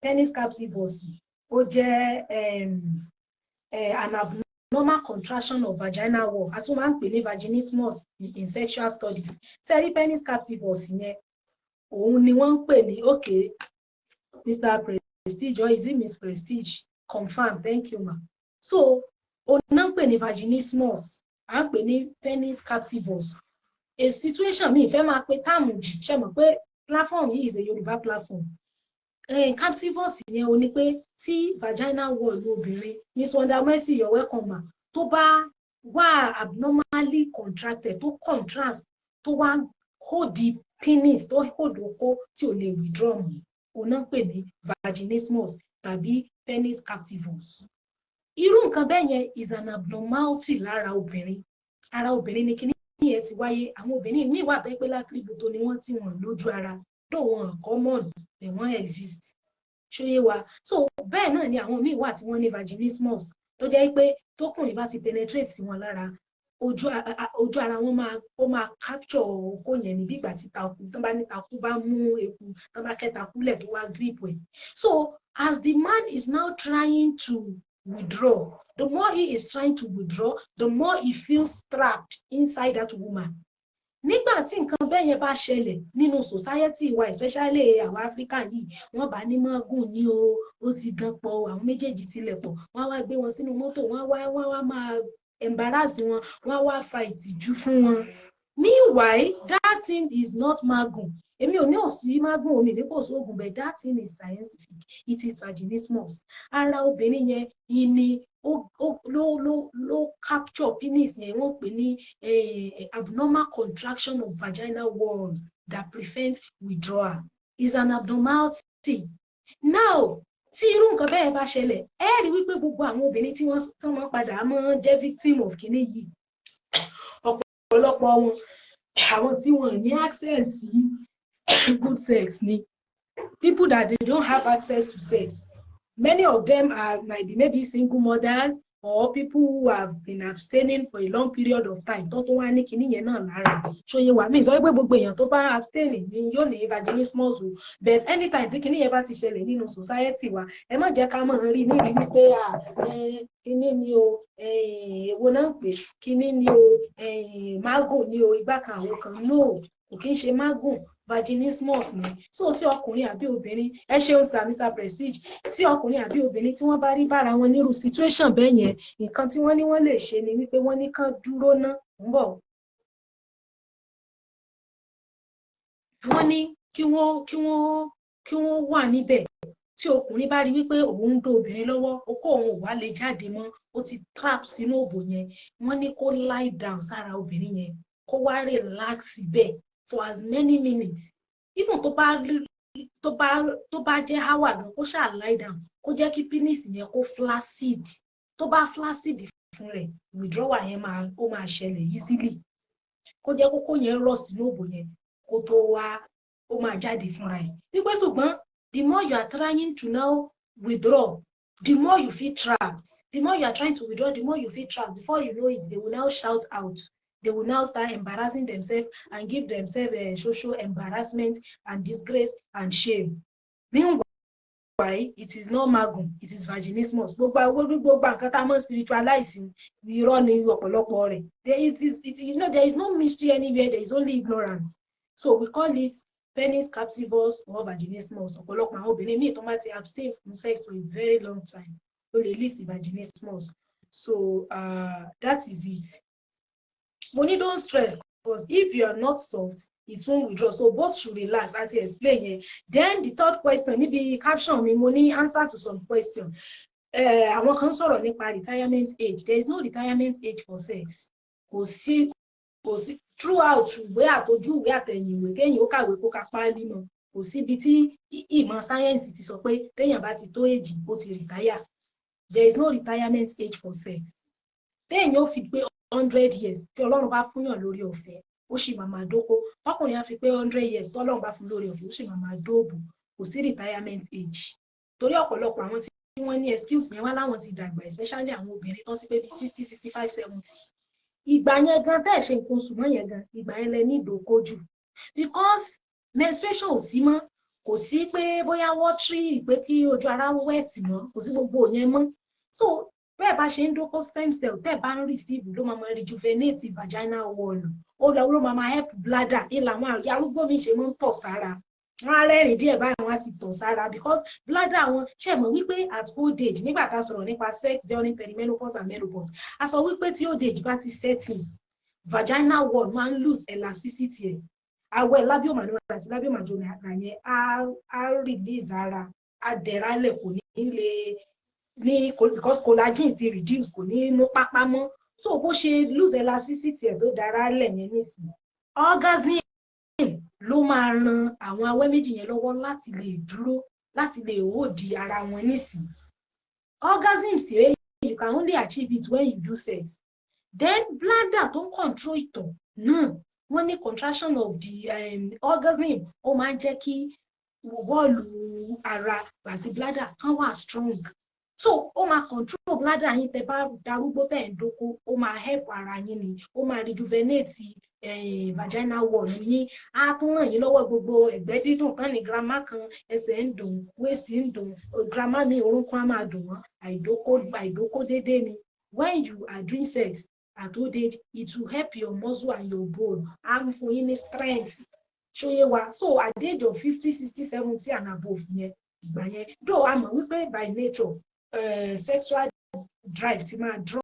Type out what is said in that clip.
Penis captivus, ó jẹ́ an abnormal contraction of vaginal wall. A tún máa ń pè ní vaginismus in sexual studies. Ṣé ẹ rí penis captivus yẹn, òun ni wọ́n ń pè ní, okay, Mr. Prestige, or is it Miss Prestige? Confirm, thank you, ma. So òun náà ń pè ní vaginismus, à ń pè ní penis captivus. A situation mi ìfẹ́ máa pe term jù, ṣe mọ̀ pé platform yìí is a Yorùbá platform. Captivus yẹn o ní pé tí vaginal wall obìnrin, Miss Wonder Mercy, you're welcome, ma, tó bá wà abnormally contracted, tó contrast, tó wá hold the penis, tó hold okó tí ò lè withdraw mọ́, òun náà ń pè ní vaginismus tàbí penis captivus. Irú nǹkan bẹ́ẹ̀ yẹn is an abnormality lára obìnrin. Ara obìnrin ni kíní yẹn ti wáyé. Àwọn obìnrin míì wà tó yẹ pé lákìrìbòtò ni wọ́n, tí wọ́n lójú ara, though wọn common, but wọ́n exist. Ṣóyé wa? So bẹ́ẹ̀ náà ni àwọn míì wà tí wọ́n ní vaginismus, tó jẹ́ pé tókùnrin bá ti penetrate sí wọn lára, ojú ara wọn máa, ó máa capture okó yẹn ní bí ìgbà tí takú tó bá ní takú bá mú eku, tó bá kẹ́ takú lẹ̀, tó wá grip ẹ̀. So as the man is now trying to withdraw, the more he is trying to withdraw, the more he feels trapped inside that woman. Nígbà tí nǹkan bẹ́ẹ̀ yẹn bá ṣẹlẹ̀ nínú society wa, especially àwọn Africa yìí, wọ́n bá ní mọ́gùn ní o, ó ti gan pọ̀, àwọn méjèèjì tilẹ̀ pọ̀, wọ́n á wá gbé wọn sínú mọ́tò, wọ́n á wá máa embarrass wọn, wọ́n á wá fa ìtìjú fún wọn. Meanwhile, that thing is not magun. Èmi ò ní òsì magun, omi ní kò sóògùn, but that thing is scientific. It is vaginismus. Ara obìnrin yẹn ìní ló capture penis yẹn. Wọ́n pè ní abnormal contraction of vaginal wall that prevents withdrawal, is an abnormality. Now, tí irú nǹkan bẹ́ẹ̀ bá ṣẹlẹ̀, ẹ rí wípé gbogbo àwọn obìnrin tí wọ́n padà máa ń jẹ́ victim of kinní yìí, ọ̀pọ̀lọpọ̀ wọn, àwọn tí wọ́n ní access sí good sex ni, people that they don't have access to sex. Many of them are might be maybe single mothers or people who have been abstaining for a long period of time, tó tún wá ní kinní yẹn náà lára. Ṣòye wà mí sọ pé gbogbo èèyàn tó bá abstain ni yóò ní vaginismus o, but anytime tí kinní yẹn bá ti ṣẹlẹ̀ nínú society wa, ẹ má jẹ́ ká máa rí níbi wípé kinní ni o, èwo náà ń pè kinní ni o, magun ni o, igbá kan àwọn kan. No, kò kí ń ṣe magun, vaginismus ni. So tí ọkùnrin àbí obìnrin, ẹ ṣeun sir, Mr Prestige, tí ọkùnrin àbí obìnrin tí wọ́n bá rí bára wọn nírú situation bẹ́ẹ̀ yẹn, nǹkan tí wọ́n ní wọ́n lè ṣe ni wípé wọ́n ní kán dúró ná ń bọ̀. Wọ́n ní kí wọ́n wà níbẹ̀. Tí ọkùnrin bá rí wípé òun ń dó obìnrin lọ́wọ́, okó òun ò wá lè jáde mọ́, ó ti trap sínú òbò yẹn, wọ́n ní kó lie down sára obìnrin yẹn, kó wá relax bẹ́ẹ̀ for as many minutes, even tó bá jẹ́ hour gan, kó ṣáà lie down, kó jẹ́ kí penis yẹn kó flaccid. Tó bá flaccid fún rẹ̀, withdrawal yẹn máa, ó máa ṣẹlẹ̀ easily. Kó jẹ́ kókó yẹn rọ̀ sínú òbò yẹn, kó tó wá, ó máa jáde fúnra ẹ̀. Wípé ṣùgbọ́n the more you are trying to now withdraw, the more you feel trapped. The more you are trying to withdraw, the more you feel trapped. Before you know it, they will now shout out, they will now start embarrassing themselves and give themselves a social embarrassment and disgrace and shame. Meanwhile, it is not magun, it is vaginismus. Gbogbo àwọn gbogbo nǹkan tá a mọ̀ spiritualize, irọ́ ni ọ̀pọ̀lọpọ̀ rẹ̀. There it is it you know there is no mystery anywhere, there is only ignorance. So we call it penis captivus or vaginismus. Ọ̀pọ̀lọpọ̀ àwọn obìnrin míì tó máa ti abstain from sex for a very long time, ó lè lead sí vaginismus. So that is it. Mo ní don't stress, because if you are not soft, it won't withdraw. So both should relax. Àti explain yẹn. Then the third question níbi caption mi, mo ní answer to some question. Àwọn kan sọ̀rọ̀ nípa retirement age. There is no retirement age for sex. Kò sí, kò sí. Throughout ìwé, àtọjú ìwé, àtẹ̀yìn ìwé, kéèyàn ó kàwé kó ka páálí mọ́, kò síbi tí ìmọ̀ sáyẹ́ǹsì ti sọ pé téèyàn bá ti tó èjì, ó ti retire. There is no retirement age for sex. Téèyàn ó fi pé 100 years, tí Ọlọ́run bá fúnyàn lórí ọ̀fẹ́, ó sì máa máa dóko. Tọkùnrin á fi pé 100 years, tọ́lọ́run bá fún lórí ọ̀fẹ́, ó sì máa máa dóòbò. Kò sí retirement age, torí ọ̀pọ̀lọpọ̀ àwọn tí wọ́n ní excuse yẹn wá láwọn ti dàgbà, especially àwọn obìnrin tó ti pé bí 60, 65, 70. Ìgbà yẹn gan tẹ́ ẹ̀ ṣe nǹkan oṣù mọ́ yẹn gan, ìgbà yẹn lẹ ní ìdókòjù, because menstruation ò sí mọ́. Kò sí pé bóyá watery, pé kí ojú ara wet mọ́, kò sí gbogbo yẹn mọ́. So bẹ́ẹ̀ bá ṣe ń dóko, sperm cell tẹ́ bá ń receive ló máa máa rejuvenate vaginal wall, ó lọ ló máa máa help bladder. Ìlà àwọn arúgbó mi ṣe máa ń tọ̀ sára, wọ́n á rẹ́rìn díẹ̀ báyìí, wọ́n á ti tọ̀ sára, because bladder wọn ṣe mọ̀ wípé at old age, nígbà tá a sọ̀rọ̀ nípa sex during perimenopause and menopause, a sọ wípé tí old age bá ti set in, vaginal wall máa ń lose elasticity ẹ̀. Awẹ́ labia minora àti labia majora yẹn á release ara, á dẹ̀rálẹ̀, kò ní lè ní, because collagen ti reduce, kò ní mú pápá mọ́. So bó ṣe lose elasticity ẹ̀ tó dára lẹ̀ yẹn nísìnyí, orgasm ló máa ran àwọn awẹ́ méjì yẹn lọ́wọ́ láti lè dúró, láti lè hold ara wọn nísìnyí. Orgasm sì rèé, you can only achieve it when you do sex. Then bladder tó ń control ìtọ̀ náà, wọ́n ní contraction of the orgasm, ó máa ń jẹ́ kí wall ara àti bladder kan wà strong. So ó máa control bladder yín. Tẹ́ bá darúgbó, tẹ́ ń dóko, ó máa help ara yín ni, ó máa rejuvenate vaginal wall yín, á tún ràn yín lọ́wọ́. Gbogbo ẹ̀gbẹ́ dídùn kan ní grandma kan, ẹsẹ̀ ń dùn, waist ń dùn, grandma mi orúnkún á máa dùn wọ́n, àìdókó, àìdókó déédéé ni. When you are doing sex at old age, it will help your muscle and your bone, á ń fún yín ní strength. Ṣó yé wa? So at the age of 50, 60, 70 and above yẹn, ìgbà yẹn, though a mọ̀ wípé by nature sexual drive ti máa drop.